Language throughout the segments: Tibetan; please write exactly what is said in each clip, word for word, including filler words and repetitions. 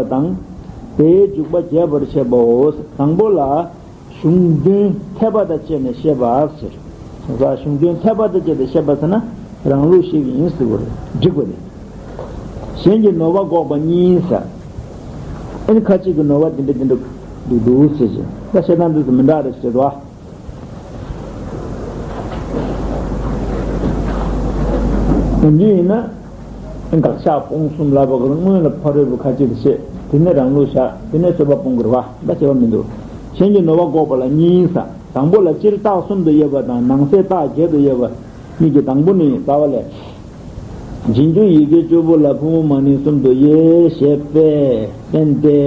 པ་དང་། དེའི་འཇུག་པ་རྒྱས་པར་བཤད་པའོ། དང་པོ་ལ། གཞུང་དོན་འཐད་པ་དང་བཅས་ནས་བཤད་པ་ཟེར། གཞུང་དོན་འཐད་པ་དང་བཅས་ཏེ་བཤད་པ་ཟེར་ན་རང་ལུགས་ཤིག་ཡིན་ཟེར་བ་རེད། འགྲིག་པ་རེད། གཞན་གྱི་ནོར་བ་འགོག་པ་གཉིས་ཟེར། ཨ་ནི་ཁ་ཅིག་གི་ནོར་བ་འདི་འདྲ་འདི་འདྲ་འདུག་འདུག་ཟེར་གྱི། ད་བཤད་སྟངས་འདི་ཚོ་མི་འདྲ་རེ་ཟེར་བ། དོན་རྒྱུ་ཡིན་ན། དགག་བཞག་སྤོང་གསུམ་ལབ་པ་གི་སྔོན་ལ་ཕ་རོལ་པོ་ཁ་ཅིག་ཏུ་བཤད། དེ་ནས་རང་ལུགས་བཞག་དེ་ནས་རྩོད་པ་སྤོང་དགོས་རེད་བ། ད་བྱེད་པ་མི་འདུག་གཞན་གྱི་ནོར་བ་འགོག་པ་ལ་གཉིས་ཟེར། དང་པོ་ལ་སྤྱིར་རྟགས་གསུམ་དུ་དབྱེ་བ་དང་ནང་གསེས་རྟགས་བརྒྱད་དུ་དབྱེ་བ། གཉིས་ཀྱི་དང་པོ་ནི་རྩ་བ་ལས། རྗེས་འཇུག་ཡི་གེ་བཅུ་པོ་ལ་ཕོ་མོ་མ་ནིང་གསུམ་དུ་དབྱེ་ཞེས་པས་བསྟན་ཏེ།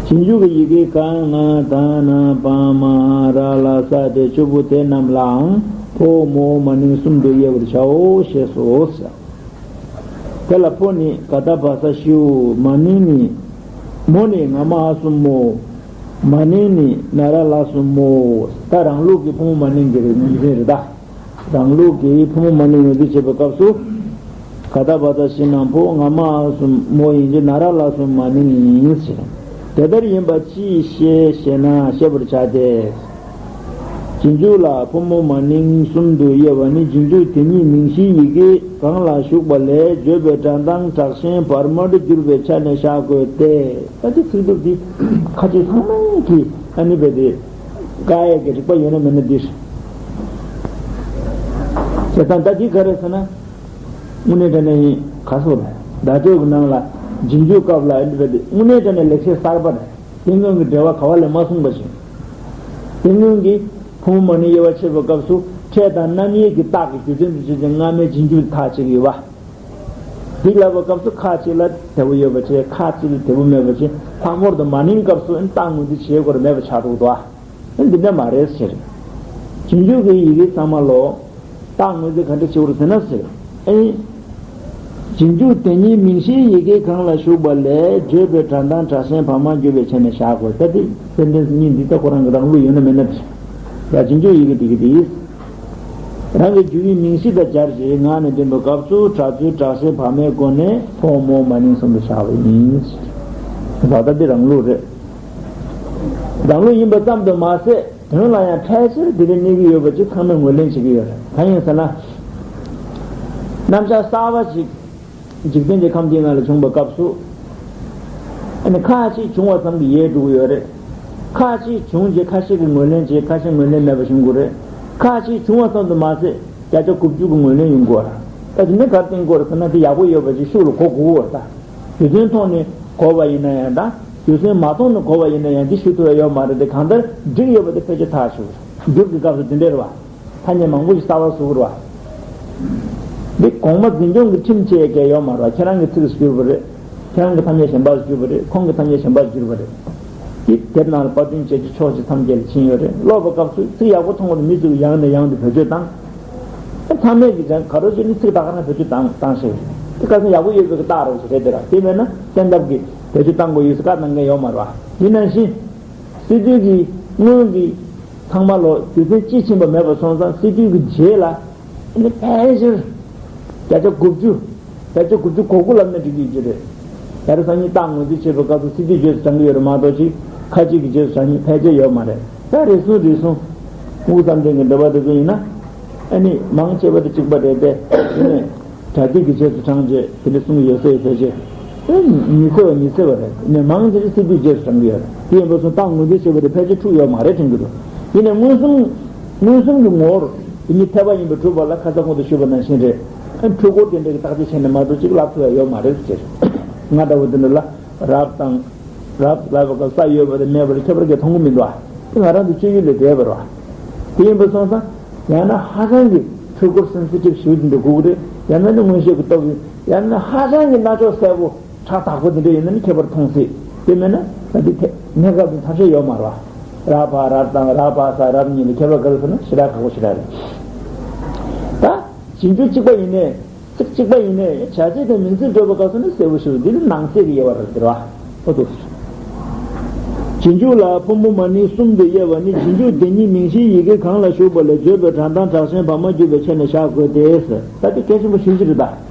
རྗེས་འཇུག་གི་ཡི་གེ་ག་ང་ད་ན་པ་མ་ར་ལ་ས་སྟེ་བཅུ་པོ་དེ་རྣམས་ལའང་ཕོ་མོ་མ་ནིང་གསུམ་དུ་དབྱེ་བར་བྱའོ་ཞེས་སོ། དེ་ལ་ཕོ་ནི་ག་ད་བ་ས་ཤིའུ། མ་ནིང་ནི། མོ་ནི་ང་མ་ཨ་གསུམ་མོ། མ་ནིང་ནི་ན་ར་ལ་གསུམ་མོ། ད་རང་ལུགས་ཀྱི་ཕོ་མོ་མ་ནིང་གི་རིགས་ངོས་འཛིན་རེད་ད། རང་ལུགས་ཀྱི་ཕོ་མོ་མ་ནིང་ངོས་འཛིན་བྱེད་པའི་སྐབས་སུ། ག་ད་བ་ད་ཤི་ན་ཕོ། ང་མ་ཨ་གསུམ་མོ་ཡིན་གྱི། ན་ར་ལ་གསུམ་མ་ནིང་ཡིན་ཟེར། དེ་ལྟར་ཡིན་པ་ཅིའི་ཕྱིར་ཞེ་ན་བཤད་པར་བྱ་སྟེ། རྗེས་འཇུག་ལ་ཕོ་མོ་མ་ནིང་གསུམ་དུ་དབྱེ་བ་ནི། རྗེས་འཇུག་དེ་ཉིད་མིང་གཞིའི་ཡི་གེ་གང་ལ་ཞུགས་པ་ལས་བརྗོད་པའི་སྒྲ་གདངས་དྲག་ཞན་བར་མར་གྱུར་པའི་ཆ་ནས་བཞག་དགོས་ཏེ། ད་ལྟའི་ཚིག་སྡུད་འདི་ཁ་ཅིག་ཚང་མ་གིས་ཨ་ནི་བས་ཏེ་བཀག་ཡས་ཀྱི་རིག་པ་ཡོད་ན་མེད་ན་འདིར། བྱས་ཙང་ད་འདི་ག་རེ་ཟེར་ན། དངོས་གནས་དྲང་གནས་ཡིན་ག་སོགས་ལ་བརྡ་སྤྲོད་ཀྱི་ནང་ལ་རྗེས་འཇུག་སྐབས་ལ་ཨ་ནི་བས་ཏེ་དངོས་གནས་དྲང་གནས་ལེགས་བཤད་གསར་པ་རེད། དེ་སྔོན་གྱི་འགྲེལ་བ་ག་བ་ལས་མ་གསུངས་པ་བཞིན། དེ་སྔོན་གྱི་ཕོ་མོ་མ་ནིང་དབྱེ་བ་ཕྱེ་བའི་སྐབས་སུ་ཕྲད་དང་རྣམ་དབྱེ་གི་རྟགས་ཀྱི་རྒྱུ་མཚན་དུ་བྱས་ཏེ་སྔ་མའི་རྗེས་འཇུག་ཐག་བཅད་ཀྱི་ཡོད་པ། འདི་ལབ་པའི་སྐབས་སུ་ཁ་ཅིག་ལ་དེ་པོ་ཡོད་པ་བྱས། ཁ་ཅིག་ལ་དེ་པོ་མེད་པ་བྱས། ལྷག་པར་དུ་མ་ནིང་སྐབས་སུ་རྟགས་ངོས་འཛིན་བྱེད་དགོས་རེད་མེད་པ་ཆགས་འགྲོ་གི་འདུག་ཨ། འདི་འདྲ་མ་རེད་ཟེར། རྗེས་འཇུག་གི་ཡི་གེ་ཚང་མ་ལོ། རྟགས་ངོས་འཛིན་ག་འདྲ་བྱེད་དགོས་རེད་ཟེར་ན་ཟེར། ཨེ། རྗེས་འཇུག་དེ་ཉིད་མིང་གཞིའི་ཡི་གེ་གང་ལ་ཞུགས་པ་ལས་བརྗོད་པའི་སྒྲ་གདངས་དྲག་ཞན་བར་མར་གྱུར་པའི་ཆ་ནས་བཞག་དགོས། ད་དེ་སེན་ཊེན་སི་གཉིས་འདི་ད་ཁོ་རང་གི་རང་ལུགས་ཡོད་ན་མེད་ན་དེ། ཡ་རྗེས་འཇུག་ཡི་གེ་དེ་གི་དེ། རང་གི་རྒྱུ་ཡི་མིང་གཞི་དང་སྦྱར་ཞིང་ངག་ནས་འདོན་པའི་སྐབས་སུ་སྒྲ་ཚུལ་དྲག་ཞན་བར་མའི་སྒོ་ནས་ཕོ་མོ་མ་ནིང་གསུམ་དུ་བཞག་པ་ཡིན། ད་ལྟ་འདི་རང་ལུགས་རེད། རང་ལུགས་ཡིན་པ་ཙམ་དུ་མ་ཟད། དོན་ལ་ཡང་ཕལ་ཆེར་དེ་ལས་གནས་ཀྱི་ཡོད་པ་ཅིག་ཚང་མས་ངོས་ལེན་བྱེད་ཀྱི་ཡོད་རེད། གང་ཡིན་ཟེར་ན། རྣམ་གཞག་གསར་པ་ཅིག་འཇིག་རྟེན་གྱི་ཁམས་འདིའི་ནང་ལ་བྱུང་བའི་སྐབས་སུ། ཨ་ནི་ཁ་ཅིག་བྱུང་བ་ཙམ་གྱིས་ཡལ་འགྲོ་གི་ཡོད་རེད། ཁ་ཅིག་བྱུང་རྗེས་ཁ་ཤས་ཀྱིས་ངོས་ལེན་བྱས། ཁ་ཤས་ངོས་ལེན་མེད་པ་བྱུང་དགོས་རེད། ཁ་ཅིག་བྱུང་བ་ཙམ་དུ་མ་ཟད་བརྒྱ་ཆ་དགུ་བཅུ་གིས་ངོས་ལེན་ཡོང་དགོས་རེད། ད་དེ་ནི་ག་རེ་བསྟན་དགོས་རེད་ཟེར་ན། དེ་ཡག་པོ་ཡོད་པ་ཅིག་ཤུགས་ལ་གོ་དགོས་རེད་ད། རྒྱུ་མཚན་ཐོག་ནས་གོ་བ་ཡིན་ན་ཡང་ད། རྒྱུ་མཚན་མ་མཐོང་ནས་གོ་བ་ཡིན་ན་ཡང་འདི་ཞུ་ཐུབ་ཡ་ཡོད་མ་རེད་དེ། གང་ལྟར་འགྲིག་ཡོད་པ་དེ་ཕལ་ཆེར་ཐག་ཆོད་རེད། མཇུག་གི་སྐབས་སུ་འདི་འདྲ་རེད་བ། ཐ་སྙད་མང་པོ་ཞིག་གསར་པ་བཟོ་དགོས་རེད་བ། འདི་གོང་མ་འཛིན་སྐྱོང་གི་ཁྲིམས་བཅས་ཀྱི་ཡོད་མ་རེད་བ། ཁྱེད་རང་གི་ཚིག་བསྒྱུར་བ་རེད། ཁྱེད་རང་གི་ཐ་སྙད་གཞན་པ་བསྒྱུར་བ་རེད། ཁོང་གི་ཐ་སྙད་གཞན་པ་བསྒྱུར་བ་རེད། འདི་དེབ་ནང་ལ་པར་སྐྲུན་བྱས་རྗེས་ཕྱོགས་གཅིག་ཐམས་ཅད་ལ་ཕྱིན་ཡོད་རེད། ཀློག་པའི་སྐབས་སུ་ཚིག་ཡག་པོ་མཐོང་བ་ནི་མི་ཚོས་ཡང་ནས་ཡང་དུ་བེད་སྤྱོད་བཏང་། ཚང་མས་ཀྱི་ཀྱང་ག་རོ་ཅིག་ནི་ཚིག་ད་ག་རང་བེད་སྤྱོད་བཏང་བཏང་ཤེས་རེད། དེ་ག་ཚོད་ཡག་པོ་ཡོད་པའི་རྟགས་རེད་ཟེར་རེད་དེ་ར། དེ་མེད་ན་གསན་ཐབས་ཀྱི་བེད་སྤྱོད་བཏང་དགོས་ཡོད་ཟེར་བཀའ་གནང་མཁན་ཡོད་མ་རེད་བ། དེ་ནང་བཞིན་སི་ཏུ་གི་སྔོན་གྱི་ཚང་མ་ལོ་རྒྱུ་མཚན་ཅི་ཕྱིན་པ་མེད་པ་སོང་ཙང་སི་ཏུ་གི་རྗེས་ལ་ནི་ཕལ་ཆེར་བརྒྱ་ཆ་དགུ་བཅུ། བརྒྱ་ཆ་དགུ་བཅུ་གོ་དགུ་ལབ་ན་འགྲིག་གི་རེད། ད་རེས་སང་ཉིན་རྟགས་ངོས་འཛིན་བྱེད་པའི་སྐབས་སུ་སི་ཏུ་རྗེས་སུ་འབྲང་གི་ཡོད་རེད་མ་གཏོགས་ཅིག་ཁ་ཅིག་གི་རྗེས་སུ་འབྲང་མཁན་ཕལ་ཆེར་ཡོད་མ་རེད། ད་རེ་ཟུང་རེ་ཟུང་དངུལ་ཙམ་ལྡན་གྱི་འགྲེལ་པ་དེ་ཚོ་ཡིན་ན། ཨ་ནི་མང་ཆེ་བ་དེ་གཅིག་པ་རེད་དེ། དེ་ནས་སྒྲ་སྡུད་ཀྱི་རྗེས་སུ་འབྲང་རྗེས་དེ་འདྲ་གསུང་གི་ཡོད་ས་ཡོད་ཕལ་ཆེར། ཨེ་ཉི་ཚེ་བ་ཉི་ཚེ་བ་རེད། ཨ་ནི་མང་ཆེ་ཆ་སི་ཏུ་རྗེས་སུ་འབྲང་གི་ཡོད་རེད། དེ་ཡིན་པ་སོང་རྟགས་ངོས་འཛིན་བྱེད་པ་དེ་ཕལ་ཆེར་འཁྲུག་ཡོད་མ་རེད་དྲན་གྱི་འདུག་ཡིན་ནའི་མངོན་སུམ་མངོན་སུམ་གྱི་ངོ་བོར་དེ་ཉིད་འཐད་པ་ཡིན་པའི་སྒྲུབ་པ་ལ་ཁ་སང་གོང་དུ་ཞུས་པ་ནང་བཞིན་རེད། ཨ་འཁྲུལ་འཁོར་དེ་འདྲ་གི་བརྟག་དཔྱད་བྱས་ནས་མ་གཏོགས་ཅིག་ལབ་ཐུབ་ཡ་ཡོད་མ་རེད་ཟེར། ང་འདྲ་བོ་དེ་འདྲ་ལ་རབ་དང་། རབ་ལབ་པ་ག་ས་ཡོད་པ་དང་མེད་པ་ལ་ཁྱད་པར་གང་མཐོང་གི་མི་འདུག་ཨ། དེ་ང་རང་ཚོ་སྤྱོད་ཡུལ་ལས་འདས་པ་རེད་བ། དེ་ཡིན་པ་སོང་ཙང་ཡང་ན་ཧ་ཅང་གི་འཁྲུལ་འཁོར་སེན་སི་ཊིབ་ཞེ་པོ་ཅིག་འདུག་དགོས་ཀྱི་རེད། ཡང་ན་ནི་མངོན་ཤེས་ཀྱི་སྟོབས་ཡིན། ཡང་ན་ཧ་ཅང་གི་རྣ་ཅོག་གསལ་པོ་ཁྲག་དག་པོ་དེ་འདྲ་ཡིན་ན་ནི་ཁྱད་པར་མཐོང་སྲིད། དེ་མེད་ན་ད་དེ་ཐད་གནས་སྐབས་དེ་ཐབས་ཤེས་ཡོད་མ་རེད་བ། ར་བ་རབ་དང་ར་བ་ས་རབ་གཉིས་ལ་ཁྱད་པར་ག་རེ་ཟེར་ན་ཞེ་དྲག་ཁག་པོ་ཞེ་དྲག་རེད། ད་རྗེས་འཇུག་གཅིག་པ་ཡིན་ནའི། ཚིག་གཅིག་པ་ཡིན་ནའི་བྱ་བྱེད་དང་མིང་ཚིག་སྤྲོད་པའི་སྐབས་སུ་ནི་གསལ་པོ་ཞིག་འདི་ནི་ནང་གསེས་ཀྱི་དབྱེ་བ་རེད་ཟེར་བ། ཨོ་ཏོ། རྗེས་འཇུག་ལ་ཕོ་མོ་མ་ནིང་གསུམ་དུ་དབྱེ་བ་ནི་རྗེས་འཇུག་དེ་ཉིད་མིང་གཞིའི་ཡི་གེ་གང་ལ་ཞུགས་པ་ལས་བརྗོད་པའི་སྒྲ་གདངས་དྲག་ཞན་བར་མར་གྱུར་པའི་ཆ་ནས་བཞག་དགོས་ཏེ་ཟེར། ད་དེ་གལ་ཆེན་པོ་ཞེ་ཅིག་རེད་ད།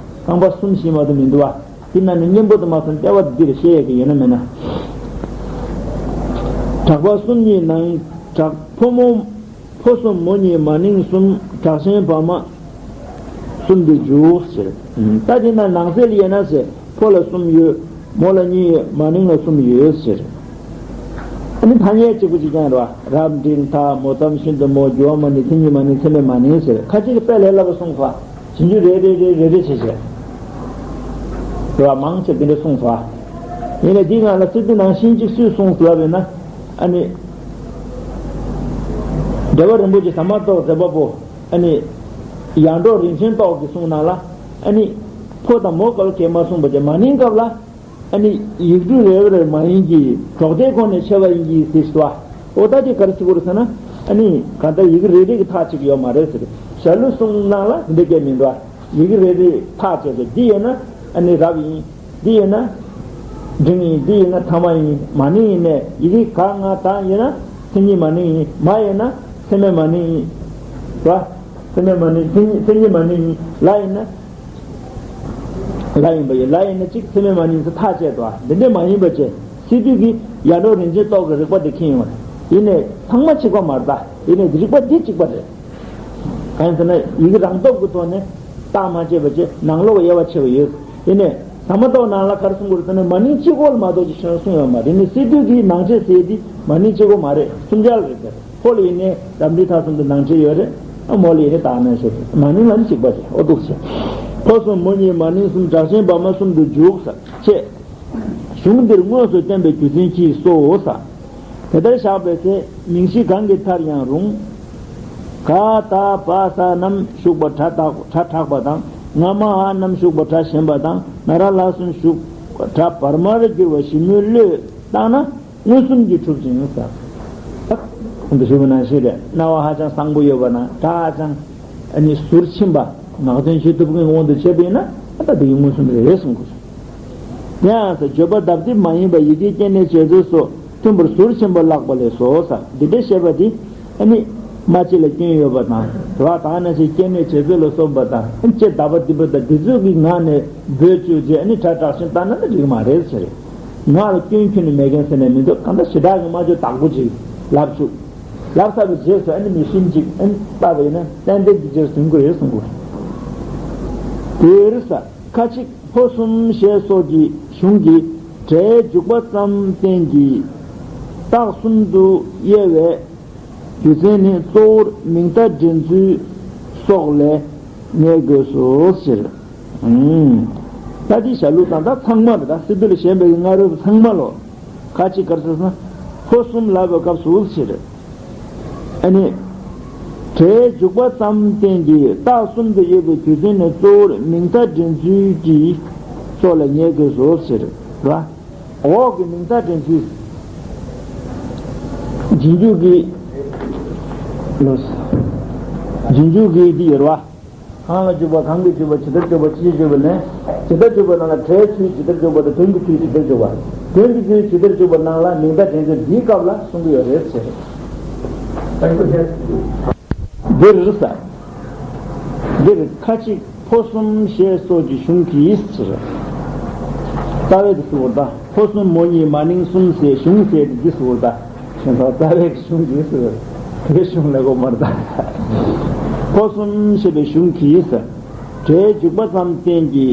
རྐང་པ་གསུམ་བཞི་མ་གཏོགས་མི་འདུག་བ། དེ་ན་ནི་གཉེན་པོ་དུ་མ་སོང་ལྟེ་བ་འདིར་བཤད་ཡས་ཀྱི་ཡོད་ན་མེད་ན། གྲགས་པ་གསུམ་གཉིས་ནང་གྲགས་ཕོ་མོ། ཕོ་གསུམ་མོ་གཉིས་མ་ནིང་གསུམ། གྲགས་ཆེན་བར་མ་གསུམ་དུ་འཇུག་ཟེར། ད་དེ་ན་ནང་གསེས་ལ་ཡིན་ན་ཟེར། ཕོ་ལ་གསུམ་ཡོད། མོ་ལ་གཉིས་ཡོད། མ་ནིང་ལ་གསུམ་ཡོད་ཟེར། ཨ་ནི་ཐ་སྙད་གཅིག་པུ་གཅིག་རྐྱང་རེད་བ། རབ་འབྲིང་ཐ། མོ་ཙམ་ཤིན་ཏུ་མོ། རྒྱུ་བ་མ་ནིང་། མཚན་ཉིད་མ་ནིང་། མཚན་མེད་མ་ནིང་ཟེར། ཁ་ཅིག་གིས་དཔེ་ལས་སླ་པོ་གསུངས་སོ། ཞིབ་འཇུག་རེ་རེ་རེ་རེ་རེ་བྱས་བྱས། རེ་བ་མང་ཆེ་དེ་འདྲ་གསུངས་སོ། ཡིན་ནའི་འདིའི་ནང་ལ་སི་ཏུ་ནང་བཞིན་གཅིག་སུས་གསུངས་ལབ་ཡོད་ན། ཨ་ནི། འགྲེལ་པ་རིན་པོ་ཆེ་ཟ་མ་ཏོག་མཛད་པ་པོ། ཨ་ནི། ཡར་འབྲོག་རིན་ཆེན་ཏོག་གིས་གསུངས་ནང་ལ། ཨ་ནི། ཕོ་དང་མོ་སྐབས་ལ་གས་མ་གསུངས་པ་བྱས། མ་ནིང་སྐབས་ལ། ཨ་ནི་ཡིག་འབྲུ་རེ་རེ་མ་ཡིན་གྱི་གྲོགས་དེ་ཁོ་ནས་ཆེ་བ་ཡིན་གྱི་ཟེར་ཞུ་བ། ཨོ་ད་དེ་ག་རེ་ཟེར་དགོས་རེད་ཟེར་ན། ཨ་ནི་གང་ལྟར་ཡི་གེ་རེ་རེ་གི་ཐག་གཅིག་ཡོད་མ་རེད་ཟེར། ཞྭ་ལུ་གསུམ་ནང་ལ་འདི་སྐད་མི་འདུག་ཡི་གེ་རེ་རེ་ཐག་བཅད་དེ་འདི་ཡིན་ན་ཨ་ནི་རབ་ཡིན། འདི་ཡིན་ན་འབྲིང་ཡིན། འདི་ཡིན་ན་ཐ་མ་ཡིན། མ་ནིང་ཡིན་ནས་ཡི་གེ་ག་ང་ད་ཡིན་ན་མཚན་ཉིད་མ་ནིང་ཡིན། མ་ཡིན་ན་མཚན་མེད་མ་ནིང་ཡིན། ར། མཚན་མེད་མ་ནིང་། མཚན་ཉིད་མཚན་ཉིད་མ་ནིང་ཡིན། ལ་ཡིན་ན། ལ་ཡིན་པ་ཡིན། ལ་ཡིན་ན་གཅིག་མཚན་མེད་མ་ནིང་ཟེར་ཐག་བཅད་དོ། འདི་འདྲས་མ་ཡིན་པ་བྱས། སི་ཏུ་གིས་ཡར་འབྲོག་རིན་ཆེན་ཏོག་གི་རིགས་པ་དེ་ཁྱེར་ཡོང་བ་རེད། ཡིན་ནའི་ཚང་མ་གཅིག་པ་མ་རེད་ད། ཡིན་ནའི་རིགས་པ་འདི་གཅིག་པ་རེད། གང་ཡིན་ཟེར་ན་ཡི་གེ་རང་སྟོབས་ཀྱི་ཐོག་ནས་བརྟག་མ་དཔྱད་པ་བྱས་ནང་ལོགས་དབྱེ་བ་ཕྱེ་བ་ཡོད། ཡིན་ནའི་ཟ་མ་ཏོག་ནང་ལ་ག་རེ་གསུང་གི་རེད་ཟེར་ན་མ་ནིང་གཅིག་པོ་ལ་མ་གཏོགས་ཅིག་གཞན་གསུངས་ཡོད་མ་རེད། ཡིན་ནའི་སི་ཏུ་གིས་ནང་ཆེན་ཟེར་དེ་མ་ནིང་གཅིག་པོ་མ་རེད། གསུམ་ཆར་རེད་ཟེར། ཕོ་ལ་ཡིན་ནའི་རབ་འབྲིང་ཐ་གསུམ་དུ་ནང་ཆེན་ཡོད་རེད། ཨ་མོ་ལ་ཡིན་ནའི་དག་ན་ཞེས། མ་ནིང་ལ་ནི་གཅིག་པ་རེད། ཨོ་འདུག་ཟེར། ཕོ་གསུམ་མོ་གཉིས་མ་ནིང་གསུམ། གྲགས་ཆེན་བར་མ་གསུམ་དུ་འཇུག་ཟེར། ཅེས་གཞུང་འདིར་དངོས་སུ་བསྟན་པའི་རྒྱུ་མཚན་གྱིས་སོ། དེ་ལྟར་བཞག་པའི་ཚེ་མིང་གཞི་གང་གི་མཐར་ཡང་རུང་། ག་ད་བ་ས་རྣམས་ཞུགས་པ་སྒྲ་དྲག་སྒྲ་དྲག་པ་དང་། ང་མ་འ་རྣམས་ཞུགས་པ་སྒྲ་ཞན་པ་དང་། ན་ར་ལ་གསུམ་ཞུགས་པ་སྒྲ་བར་མར་གྱུར་པ་ཞིབ་མོས་བློས་བཏང་ན། མངོན་སུམ་གྱིས་གྲུབ་ཅིང་ཟེར། ད་གོང་དུ་ཞུས་པ་ནང་བཞིན་རེད། རྣ་བ་ཧ་ཅང་བཟང་པོ་ཡོད་པ་དང་། སྒྲ་ཧ་ཅང་ཨ་ནི་ཟུར་ཕྱིན་པ། ངག་དོན་ཤེས་ཐུབ་མཁན་དབང་དུ་བྱས་པ་ཡིན་ན་ཨ་ད་དེ་ཡི་མངོན་སུམ་རེད་གསུང་དགོས། དེ་ཡང་ཟེར། བརྗོད་པ་ལྡབ་ལྡིབ་མ་ཡིན་པ། ཡི་གེའི་སྐྱེ་གནས་བྱེད་ཚུལ་སོགས་མཐུན་པར་ཟུར་ཕྱིན་པ་ལགས་པ་ལས་སོ་ཟེར། འདི་འདྲའི་བཤད་པ་འདི་ཨ་ནི་མ་ཕྱི་ལ་སྐྱོན་ཡོད་པ་དང་། དེ་བ་དག་ན་ཞིག་སྐྱེ་གནས་བྱེད་ཚུལ་ལ་སོགས་པ་དང་། ཨ་ནི་ལྕེ་ལྡབ་པ་ལྡིབ་པ་དང་འདི་ཚོ་གི་ངག་ནས་འབོད་བཅུག་རྗེས་ཨ་ནི་སྒྲ་དྲག་ཞན་བཏང་ན་ནི་འགྲིག་མ་རེད་ཟེར། ངག་ལ་སྐྱོན་ཁྱོན་ནས་མེད་མཁན་ཟེར་ནས་མི་འདུག་གང་ལྟར་ཞེ་དྲག་གི་སྨྲ་བརྗོད་དག་པོ་ཅིག་ལབ་བཅུག་ལབ་ཚར་བའི་རྗེས་སུ་ཨ་ནི་མི་ཤིན་ཅིག་ཨ་ནི་ལྟ་བས་ན་ཏན་ཏན་འདི་རྗེས་ཟིན་དགོས་རེད་གསུང་དགོས། དེར་ས་ཁ་ཅིག་ཕོ་གསུམ་ཞེས་སོགས་ཀྱི་གཞུང་གིས་སྒྲའི་འཇུག་པ་ཙམ་བསྟན་གྱི་རྟགས་གསུམ་དུ་དབྱེ་བའི་རྒྱུ་མཚན་ནི་གཙོ་བོར་མིང་མཐའ་འདྲེན་ཚུལ་སོགས་ལས་ངེས་དགོས་སོ་ཟེར། ད་འདི་ཞྭ་ལུ་དང་ད་ཚང་མ་རེད། ད་སི་ཏུ་ལ་ཞེན་པའི་སྔ་རོལ་པ་ཚང་མ་ལོ། ཁ་ཅིག་ག་རེ་ཟེར་ན། ཕོ་གསུམ་ལབ་པའི་སྐབས་སུ་ཟེར། ཨ་ནི། སྒྲའི་འཇུག་པ་ཙམ་བསྟན་གྱི་རྟགས་གསུམ་དུ་དབྱེ་བའི་རྒྱུ་མཚན་ནི་གཙོ་བོར་མིང་མཐའ་འདྲེན་ཚུལ་གྱི་སོགས་ལ་ངེས་དགོས་སོ་ཟེར་བ། འོག་གི་མིང་མཐའ་འདྲེན་ཚུལ། རྗེས་འཇུག་གི། ལོས། རྗེས་འཇུག་གི་འདི་ཡོད་རེད་བ། གང་ལ་འཇུག་པ། གང་གིས་འཇུག་པ། ཇི་ལྟར་འཇུག་པ། ཅི་ཕྱིར་འཇུག་པ་ནས། ཇི་ལྟར་འཇུག་པ་ནང་ལ་སྒྲའི་ཚུལ་ཇི་ལྟར་འཇུག་པ་དང་། དོན་གྱི་ཚུལ་ཇི་ལྟར་འཇུག་པ། དོན་གྱི་ཚུལ་ཇི་ལྟར་འཇུག་པ་ནང་ལ་མིང་མཐའ་འདྲེན་ཚུལ་འདིའི་སྐབས་ལ་གསུང་གི་ཡོད་རེད་ཟེར། འདིར་ས། འདིར་ཁ་ཅིག་ཕོ་གསུམ་ཞེས་སོགས་ཀྱི་གཞུང་གིས་ཟེར། རྩ་བའི་དུ་ཟེར་བ་ད། ཕོ་གསུམ་མོ་གཉིས་མ་ནིང་གསུམ་ཟེར་གཞུང་ཟེར་དེ་འདི་ཟེར་བ་ད། ཞེས་པ་རྩ་བའི་གཞུང་གིས་ཟེར། དེའི་གཞུང་ལ་གོ་མར་ད། ཕོ་གསུམ་ཞེས་པའི་གཞུང་གིས་ཟེར། སྒྲའི་འཇུག་པ་ཙམ་བསྟན་གྱི་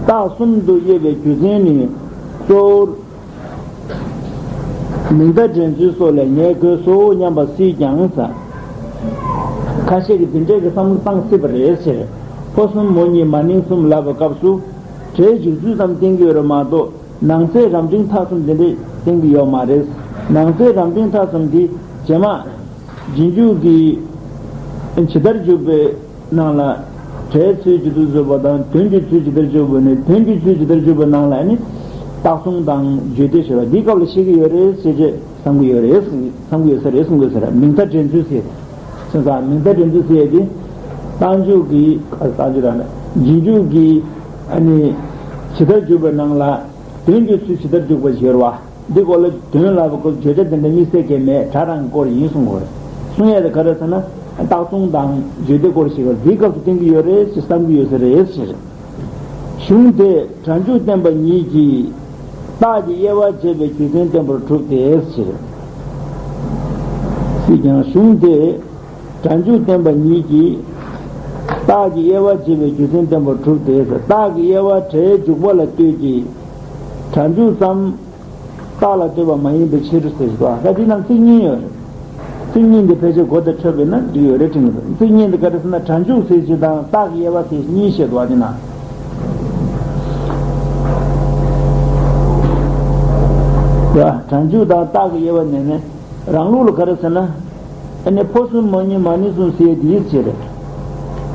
རྟགས་གསུམ་དུ་དབྱེ་བའི་རྒྱུ་མཚན་ནི་གཙོ་བོར་མིང་མཐའ་འདྲེན་ཚུལ་སོགས་ལས་ངེས་དགོས་སོ་སྙམ་པ་སྲིད་ཀྱང་ཟེར། ཁ་ཤས་ཀྱིས་འདི་འདྲའི་གི་བསམ་བློ་བཏང་སྲིད་པ་རེད་ཟེར། ཕོ་གསུམ་མོ་གཉིས་མ་ནིང་གསུམ་ལབ་པའི་སྐབས་སུ་སྒྲའི་འཇུག་ཚུལ་ཙམ་བསྟན་གྱི་ཡོད་རེད་མ་གཏོགས། ནང་གསེས་རབ་འབྲིང་ཐ་གསུམ་དེ་འདྲས་བསྟན་གྱི་ཡོད་མ་རེད། ནང་གསེས་རབ་འབྲིང་ཐ་གསུམ་དེ་རྗེས་མ་རྗེས་འཇུག་གི་ཇི་ལྟར་འཇུག་པའི་ནང་ལ་སྒྲའི་ཚུལ་ཇི་ལྟར་འཇུག་པ་དང་དོན་གྱི་ཚུལ་ཇི་ལྟར་འཇུག་པ་ནས་དོན་གྱི་ཚུལ་ཇི་ལྟར་འཇུག་པའི་ནང་ལ་ནི་རྟགས་གསུམ་དང་བརྗོད་བདེ་ཞེས་པ་འདིའི་སྐབས་ལ་བཤད་ཀྱི་ཡོད་རེད་ཟེར་བྱས་བསམ་གྱི་ཡོད་རེད། བསམ་གྱི་ཡོད་ས་རེད་གསུང་གི་ཡོད་ས་རེད། མིང་མཐའ་འདྲེན་ཚུལ་ཟེར། སོང་ཙང་མིང་མཐའ་འདྲེན་ཚུལ་ཟེར་ཡས་དེ་རྟགས་འཇུག་གི་རྟགས་འཇུག་རང་རེད། རྗེས་འཇུག་གི་ཨ་ནི་ཇི་ལྟར་འཇུག་པའི་ནང་ལ། དོན་གྱི་ཚུལ་ཇི་ལྟར་འཇུག་པ་ཞེས་པ། འདི་སྐོར་ལ་དོན་ལ་བ་སྐོར་བརྗོད་བྱ་དེ་འདྲ་གཉིས་སེ་གས་མེད་སྒྲ་རང་སྐོར་ཡིན་གསུང་དགོས་རེད། གསུང་ཡས་དེ་ག་རེ་ཟེར་ན། རྟགས་མཚུངས་དང་བརྗོད་བདེ་སྐོར་ཞིག་ག་འདིའི་སྐབས་སུ་བསྟན་གྱི་ཡོད་རེད་ཅེས་བསམ་གྱི་ཡོད་ས་རེད་ཟེར། གཞུང་དེས་སྒྲ་འཇུག་བསྟན་པ་ཉིད་ཀྱིས་རྟགས་ཀྱི་དབྱེ་བ་འབྱེད་པའི་རྒྱུ་མཚན་བསྟན་པར་གྲུབ་སྟེ་ཟེར། སྲིད་ཀྱང་གཞུང་དེས་སྒྲ་འཇུག་བསྟན་པ་ཉིད་ཀྱིས་རྟགས་ཀྱི་དབྱེ་བ་འབྱེད་པའི་རྒྱུ་མཚན་བསྟན་པར་གྲུབ་སྟེ་ཟེར། རྟགས་ཀྱི་དབྱེ་བ་སྒྲའི་འཇུག་པ་ལ་ལྟོས་ཀྱི། སྒྲ་འཇུག་ཙམ། རྟགས་ལ་ལྟོས་པ་མ་ཡིན་པའི་ཕྱིར་ཟེར་གྱི་འདུག་ད་འདི་ནང་ཚིག་གཉིས་ཡོད་རེད། ཚིག་གཉིས་འདི་ཕལ་ཆེར་གོ་བདེ་འཕྲོད་པས་ན་འགྲིག་ཡོད་རེད་དྲན་གྱི་འདུག་ཚིག་གཉིས་འདི་ག་རེ་ཟེར་ན་སྒྲ་འཇུག་ཟེར་གྱི་དང་རྟགས་ཀྱི་དབྱེ་བ་ཟེར་གཉིས་བཤད་འདུག་བ་འདི་ན། སྒྲ་འཇུག་དང་རྟགས་ཀྱི་དབྱེ་བ་ནས་ནས་རང་ལུགས་ལ་ག་རེ་ཟེར་ན། ཨ་ནི་ཕོ་གསུམ་མོ་གཉིས་མ་ནིང་གསུམ་ཟེར་འདིའི་ཕྱིར།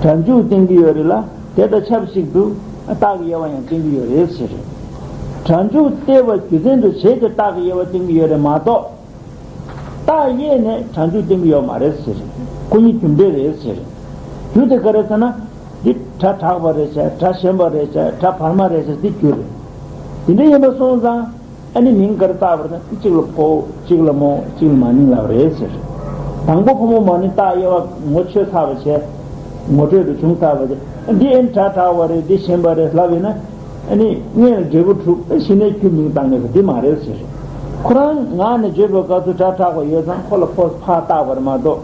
སྒྲ་འཇུག་བསྟན་གྱི་ཡོད་རེད་ལ། དེ་དང་ཆབས་ཅིག་ཏུ་རྟགས་ཀྱི་དབྱེ་བ་ཡང་བསྟན་གྱི་ཡོད་རེད་ཟེར། སྒྲ་འཇུག་བལྟས་པ་རྒྱུ་མཚན་དུ་བྱས་ཏེ་རྟགས་ཀྱི་དབྱེ་བ་བསྟན་གྱི་ཡོད་རེད་མ་གཏོགས། རྟགས་དབྱེ་ནས་སྒྲ་འཇུག་བསྟན་གྱི་ཡོད་མ་རེད་ཟེར། ཁོ་གཉིས་རྒྱུ་འབྲས་རེད་ཟེར། རྒྱུ་དེ་ག་རེ་ཟེར་ན། འདི་སྒྲ་གྲགས་པ་རེད་བྱས་སྒྲ་ཞན་པ་རེད་བྱས་སྒྲ་བར་མ་རེད་བྱས་འདི་རྒྱུ་རེད། དེ་འདྲ་ཡིན་པ་སོང་ཙང་། ཨ་ནི་མིང་ག་རེ་བཏགས་པ་རེད་ན་གཅིག་ལ་ཕོ་གཅིག་ལ་མོ་གཅིག་ལ་མ་ནིང་ལབ་རེད་ཟེར། དང་པོ་ཕོ་མོ་མ་ནིང་རྟགས་དབྱེ་བ་ངོ་ཆོད་ཚར་བ་བྱས། ངོ་སྤྲོད་དུ་བྱུང་ཚར་བ་བྱས། འདི་ཨེ་ནི་སྒྲ་གྲགས་པ་རེད་འདི་ཞན་པ་རེད་ལབ་ཡིན་ན། ཨ་ནི་སྔོན་ལ་འབྲས་བུ་གྲུབ་ཨེ་གཞི་ནས་རྒྱུ་མིང་བཏགས་ནས་འདི་མ་རེད་ཟེར། ཁོ་རང་ངག་ནས་བརྗོད་པའི་སྐབས་སུ་སྒྲ་གྲགས་པ་ཡོད་ཙང་ཁོ་ལ་ཕོ་ཕར་བཏགས་པ་རེད་མ་གཏོགས།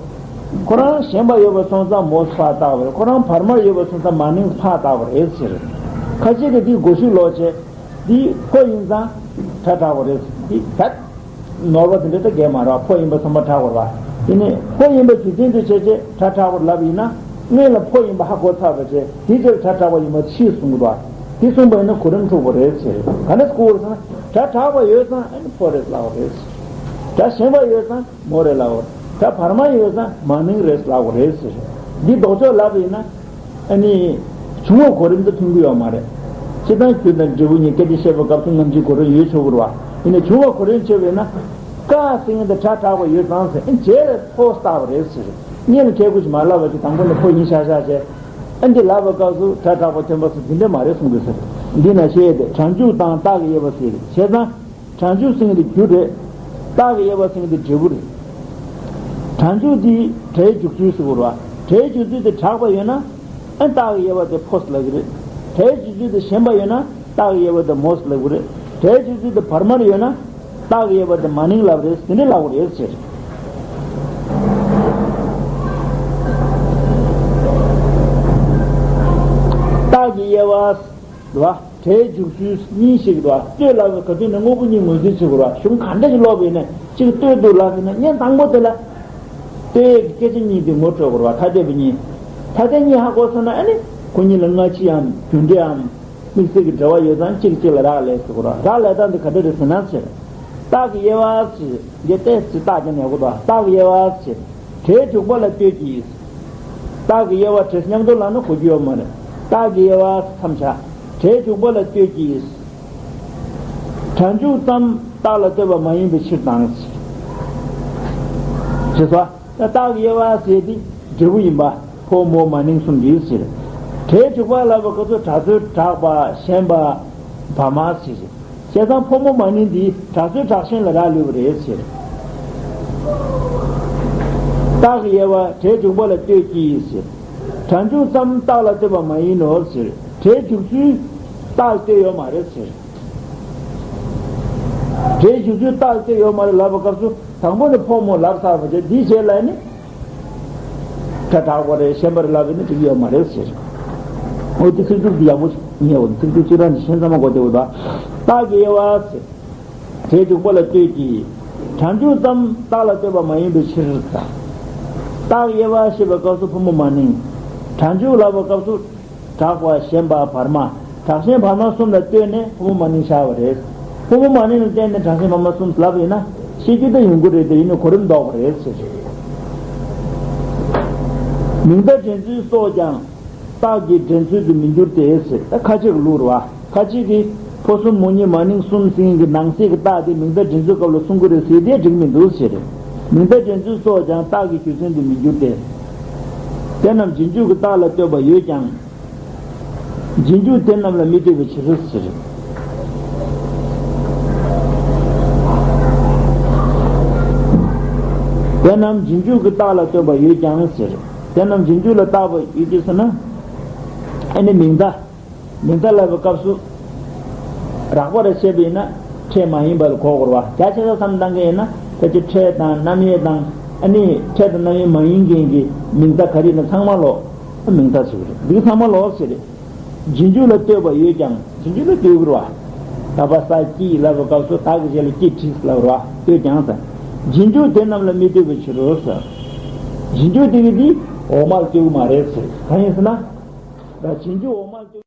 ཁོ་རང་ཞན་པ་ཡོད་པ་སོང་ཙང་མོ་ཕར་བཏགས་པ་རེད། ཁོ་རང་བར་མ་ཡོད་པ་སོང་ཙང་མ་ནིང་ཕར་བཏགས་པ་རེད་ཟེར། ཁ་ཅིག་གིས་འདི་གོ་ཤུགས་ལོག་བྱས། འདི་ཕོ་ཡིན་ཙང་སྒྲ་གྲགས་པ་རེད། འདི་བད། ནོར་བ་དེ་འདྲ་ད་གས་མ་རེད་བ། ཕོ་ཡིན་པ་ཚང་མ་གྲགས་པ་རེད་བ། དེ་ནས་ཕོ་ཡིན་པ་རྒྱུ་མཚན་དུ་བྱས་རྗེས་སྒྲ་གྲགས་པ་ལབ་ཡིན་ན། སྔོན་ལ་ཕོ་ཡིན་པ་ཧ་གོ་ཚར་བ་བྱས་དེའི་རྗེས་སྒྲ་གྲགས་པ་ཡིན་པ་ཕྱིས་གསུང་གི་འདུག་བ། དེ་གསུངས་པ་ཡིན་ན་གོ་རིམ་འཁྲུག་པ་རེད་ཟེར། ག་འདྲ་གོ་བ་རེད་ཟེར་ན་སྒྲ་གྲགས་པ་ཡོད་ཙང་ཨ་ནི་ཕོ་རེད་ལབ་པ་རེད། སྒྲ་ཞན་པ་ཡོད་ཙང་མོ་རེད་ལབ་པ། སྒྲ་བར་མ་ཡོད་ཙང་མ་ནིང་རེད་ལབ་པ་རེད་ཟེར། འདི་ལྡོག་ཕྱོགས་ལབ་པ་ཡིན་ན། ཨ་ནི། བྱུང་བ་གོ་རིམ་དང་མཐུན་གྱི་ཡོད་མ་རེད། སྤྱིར་བཏང་རྒྱུ་དང་འབྲས་བུ་གཉིས་སྐད་ཆ་བཤད་པའི་སྐབས་སུ་རྣམ་འབྱེད་གོ་རིམ་ཡོད་ཆོག་གི་རེད་བ། ཡིན་ནའི་བྱུང་བ་གོ་རིམ་བྱས་པས་ན། ཀ་ཟེར་མཁན་དེ་སྒྲ་གྲགས་པ་ཡོད་ཙང་ཟེར་ཨ་ནི་རྗེས་ལ་ཕོ་བཏགས་པ་རེད་ཟེར། སྔོན་ལ་ཁྱད་གོ་ཞིག་མ་ལབ་པ་ཅིག་དང་པོ་ནས་ཕོ་ཡིན་ཤག་ཤག་བྱས། ཨ་འདི་ལབ་པའི་སྐབས་སུ་སྒྲ་གྲགས་པ་ཐོན་པ་སུ་འདི་འདྲ་མ་རེད་གསུང་དགོས་ཟེར། འདི་ན་བཤད་དེ་སྒྲ་འཇུག་དང་རྟགས་ཀྱི་དབྱེ་བ་ཟེར་བྱས་ཙང་། སྒྲ་འཇུག་ཟེར་མཁན་དེ་རྒྱུ་རེད། རྟགས་ཀྱི་དབྱེ་བ་ཟེར་མཁན་དེ་འབྲས་བུ་རེད། སྒྲ་འཇུག་དེ་སྒྲའི་འཇུག་ཚུལ་ཟེར་དགོས་རེད་བ། སྒྲའི་འཇུག་ཚུལ་དེ་གྲགས་པ་ཡོད་ན། ཨ་རྟགས་ཀྱི་དབྱེ་བ་དེ་ཕོ་ཟེར་ལབ་ཀྱི་རེད། སྒྲའི་འཇུག་ཚུལ་དེ་ཞན་པ་ཡོད་ན་རྟགས་ཀྱི་དབྱེ་བ་དེ་མོ་ཟེར་ལབ་ཀྱི་རེད། སྒྲའི་འཇུག་ཚུལ་དེ་བར་མར་ཡོད་ན་རྟགས་ཀྱི་དབྱེ་བ་དེ་མ་ནིང་ལབ་རེད་དེ་འདྲ་ལབ་དགོས་རེད་ཟེར། རྟགས་ཀྱི་དབྱེ་བ། རེད་བ། སྒྲའི་འཇུག་ཚུལ་གཉིས་ཤིག་རེད་བ། ལྟོས་ལབ་པའི་ག་དུས་ནས་དངོས་པོ་གཉིས་ངོས་འཛིན་བྱེད་དགོས་རེད་བ། གཞུང་ག་འདྲ་ཞིག་ཀློག་པ་ཡིན་ན་གཅིག་ལྟོས་འདུག་ལབ་ཡིན་ན་བརྙན་དང་པོ་དེ་ལ། ལྟོས་ཀྱི་སྐད་ཆ་གཉིས་དེ་ངོ་འཕྲོད་དགོས་རེད་བ། ཐ་དད་པ་གཉིས། ཐ་དད་གཉིས་ཧ་གོ་སོང་ན་ཨ་ནི་ཁོ་གཉིས་ལ་སྔ་ཕྱི་འམ་རྒྱུ་འབྲས་འམ། དམིགས་བསལ་གྱི་འབྲེལ་བ་ཡོད་ཙང་གཅིག་གཅིག་ལ་རག་ལས་ཟེར་དགོས་རེད་བ། རག་ལས་སྟངས་དེ་ག་འདྲ་རེད་ཟེར་ན་ཟེར། རྟགས་ཀྱི་དབྱེ་བ་ཟེར། འདི་ལྟས་ཟེར་རྟགས་ཀྱི་ནས་གོ་དང་རྟགས་ཀྱི་དབྱེ་བ་ཟེར། སྒྲའི་འཇུག་པ་ལ་ལྟོས་ཀྱི། རྟགས་ཀྱི་དབྱེ་བ་སྒྲའི་མཉམ་དུ་ལ་ནི་གོ་རྒྱུ་ཡོད་མ་རེད། རྟགས་ཀྱི་དབྱེ་བ་མཚམས་བཞག་སྒྲའི་འཇུག་པ་ལ་ལྟོས་ཀྱི། སྒྲ་འཇུག་ཙམ་རྟགས་ལ་ལྟོས་པ་མ་ཡིན་པའི་ཕྱིར་དང་། ཞེས་སོ། རྟགས་ཀྱི་དབྱེ་བ་ཟེར་དེ་འབྲས་བུ་ཡིན་པ་ཕོ་མོ་མ་ནིང་གསུམ་གྱིས་ཟེར། སྒྲའི་འཇུག་པ་ལབ་པ་སྐབས་སུ་གྲགས་ཚུལ་གྲགས་པ་ཞན་པ་བར་མ་ཟེར། བྱས་ཙང་ཕོ་མོ་མ་ནིང་འདི་གྲགས་ཚུལ་གྲགས་ཞན་ལ་རག་ལུས་པ་རེད་ཟེར། རྟགས་ཀྱི་དབྱེ་བ་སྒྲའི་འཇུག་པ་ལ་ལྟོས་ཀྱིས་ཟེར། སྒྲ་འཇུག་ཙམ་རྟགས་ལ་ལྟོས་པ་མ་ཡིན་ནོ་ཟེར། སྒྲའི་འཇུག་ཚུལ་རྟགས་ལ་ལྟོས་ཡོད་མ་རེད་ཟེར། སྒྲའི་འཇུག་ཚུལ་རྟགས་ལ་ལྟོས་ཡོད་མ་རེད་ལབ་པའི་སྐབས་སུ་དང་པོ་ནས་ཕོ་མོ་ལབ་ཚར་བ་བྱས་འདིའི་རྗེས་ལ་ནི། སྒྲ་གྲགས་པ་རེད་ཞན་པ་རེད་ལབ་ཡིན་ན་འགྲིག་གི་ཡོད་མ་རེད་ཟེར། འོ་དེ་ཚིག་སྒྲུབ་འདི་ཡག་པོ་ཉེ་བ་ཚིག་སྒྲུབ་སྤྱིར་བཏང་གི་ཤན་ཚང་མ་གོ་བདེ་བོ་དང་། རྟགས་ཀྱི་དབྱེ་བ་ཟེར། སྒྲའི་འཇུག་པ་ལ་ལྟོས་ཀྱི། སྒྲ་འཇུག་ཙམ་རྟགས་ལ་ལྟོས་པ་མ་ཡིན་པའི་ཕྱིར་དང་། རྟགས་ཀྱི་དབྱེ་བ་ཤེས་པའི་སྐབས་སུ་ཕོ་མོ་མ་ནིང་། སྒྲ་འཇུག་ལབ་པའི་སྐབས་སུ། གྲགས་པ་ཞན་པ་བར་མ། གྲགས་ཞན་བར་མ་གསུམ་ལ་ལྟོས་ནས་ཕོ་མོ་མ་ནིང་བཞག་པ་རེད། ཕོ་མོ་མ་ནིང་ལ་བརྟེན་ནས་གྲགས་ཞན་བར་མ་གསུམ་ལབ་ཡིན་ན། ཤེས་རྒྱུ་དེ་ཡོང་གི་རེད་དེ་ཡིན་ནའི་གོ་རིམ་ལྡོག་པ་རེད་ཟེར། མིང་མཐའ་འདྲེན་ཚུལ་སོགས་ཀྱང་། རྟགས་ཀྱི་འདྲེན་ཚུལ་དུ་མི་འགྱུར་ཏེ་ཟེར་ད་ཁ་ཅིག་གི་ལུགས་རེད་བ། ཁ་ཅིག་གིས་ཕོ་གསུམ་མོ་གཉིས་མ་ནིང་གསུམ་ཟེར་མཁན་གྱི་ནང་གསེས་ཀྱི་རྟགས་དེ་མིང་མཐའ་འདྲེན་ཚུལ་སྐབས་ལ་གསུང་གི་རེད་ཟེར་དེ་འགྲིག་མི་འདུག་ཟེར། མིང་མཐའ་འདྲེན་ཚུལ་སོགས་ཀྱང་རྟགས་ཀྱི་རྒྱུ་མཚན་དུ་མི་འགྱུར་ཏེ། དེ་རྣམས་རྗེས་འཇུག་གི་རྟགས་ལ་ལྟོས་པ་ཡོད་ཀྱང་། རྗེས་འཇུག་དེ་རྣམས་ལ་མི་ལྟོས་པའི་ཕྱིར་ཟེར། དེ་རྣམས་རྗེས་འཇུག་གི་རྟགས་ལ་ལྟོས་པ་ཡོད་ཀྱང་ཟེར། དེ་རྣམས་རྗེས་འཇུག་ལ་ལྟོས་པ་ཡོད་ཀྱང་ཟེར་ན། ཨ་ནི་མིང་མཐའ། མིང་མཐའ་ལབ་པའི་སྐབས་སུ། རགས་པ་རེ་བཤད་པ་ཡིན་ན་ཕྲད་མ་ཡིན་པ་ལ་གོ་དགོས་རེད་བ། རྒྱ་ཆེ་ས་བསམ་བཏང་གི་ཡིན་ན་ཕལ་ཆེར་ཕྲད་དང་རྣམ་དབྱེ་དང་ཨ་ནི་ཕྲད་དང་རྣམ་དབྱེ་མ་ཡིན་མཁན་གྱི་མིང་མཐའ་ག་རེ་ཡིན་ན་ཚང་མ་ལོག་མིང་མཐའ་ཟེར་གྱི་རེད། འདི་ག་ཚང་མ་ལོག་ཟེར་རེད། རྗེས་འཇུག་ལ་ལྟོས་པ་ཡོད་ཀྱང་རྗེས་འཇུག་ལ་ལྟོས་དགོས་རེད་བ། ད་བ་ས་སྐྱིད་ལབ་པའི་སྐབས་སུ་ད་གི་རྗེས་ལ་སྐྱིད་བྲིས་ལབ་རེད་བ། ལྟོས་ཀྱང་ཟེར། རྗེས་འཇུག་དེ་རྣམས་ལ་མི་ལྟོས་པའི་ཕྱིར་རོ་ཟེར། རྗེས་འཇུག་དེ་གི་འདི་འོག་མ་ལ་ལྟོས་ཀྱི་མ་རེད་ཟེར། གང་ཡིན་ཟེར་ན། ད་རྗེས་འཇུག་འོག་མ་ལ་ལྟོས།